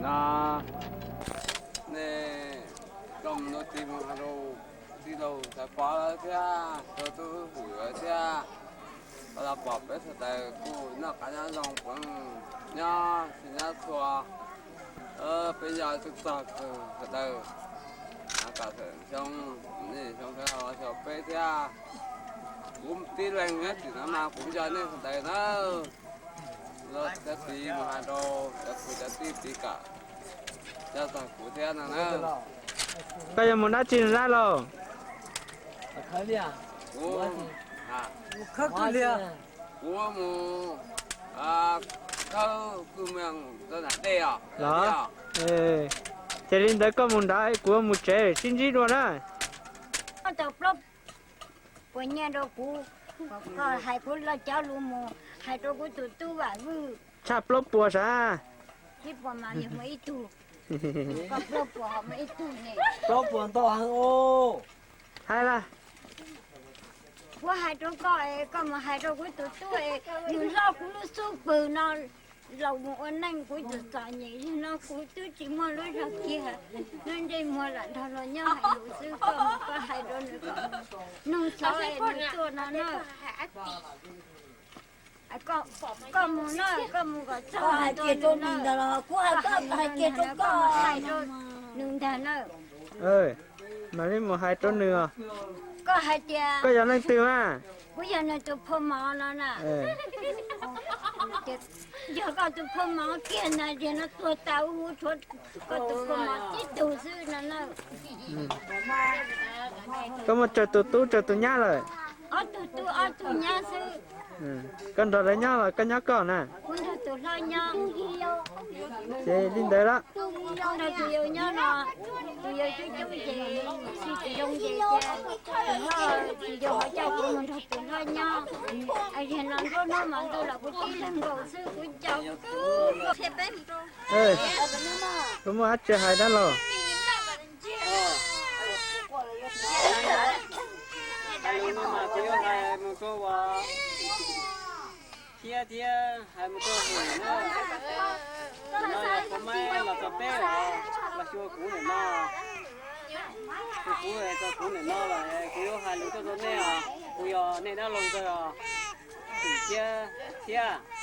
No, nej coj mus nuj txiv mus hais rau tij laug Xaiv Pov lawv thiab rau tub Hwm lawv thiab, los pom peb sawv daws kuj noj qab nyob zoo puv nyob txhij nyob txhua. Peb yog tub txog kawg sawv daws, kom xyoo nej xyoo sawv los xyuas peb thiab. Kuv tib leeg nyob tim no mas kuv yog nej sawv daws na. Los cov txiv mus hais rau cov kwv cov tij txiv kom coj txog kuv thiab no na. Koj yuav mus dab tsi Zab lauj? Kuv, kuv mus khawb kwj mees rau nram dej os. Los, ces li ntawd koj mus nrad kuv mus tsev sib ntsib dua na. Tau plaub puas nyiaj rau kuv, koj hais kuv los cov lus mus hais rau kuv tus tub Vam Vwj. Tshaj plaub puas sav? Ib puas mas yog muaj ib tug, koj plaub puas ho muaj ib tug ne. Plaub puas ntau heev os. Hais lawm. Kuv hais rau koj es koj mus hais rau kuv tus tub es nws hlob kuv lub xub pwg no los mus ua neej kuv txom txom nyem li no kuv twb tsis muaj lub zog kiag, lub ntsej muag lam nrog luag nyob hais lus xwb, koj mus koj hais rau nws kom nug xyov es nws tuaj no na. Koj mus na, koj mus kom txog hais tias rau nws ntag los kuv hais koj hais tias rau koj hais rau nws ntag na. Mam li mus hais rau nws os. Koj hais tias koj yog leej twg mas? Kuv yog nws tus phauj mov no na. Yog koj tus phauj mov kiag ntag, tiag no tuag tas hu tshuav koj tus phauj mov tib tug xwb no na. Koj muaj tsawg tus tub tsawg tus nyab lawm? Ob tug tub ob tug nyab xwb. Koj nrog lawv nyob los koj nyob koj na? Kuv nrog tus hlob nyob. Ces li ntawd los. Kuv nrog tus yau nyob no, tus yau coob coob ces, tus yau ces, tus hlob, tus yau ho coj kuv mus nrog tus hlob nyob. Yog no nruab hnub mas ntuj los kuv tib leeg nkaus xwb kuv coj. Koj muaj dab tsi hais dab laug? Hais lus no mas kuv yuav hais mus rau Vam thiab thiab hais mus rau Hwm na. Tus no yog kuv mab los txog peb os, los xyuas kuv nim no. Kuv, kuv txog kuv nim no los kuv yuav hais lus tuaj rau nej os, kuv yog nej dab laug ntawd os. Hwm thiab thiab.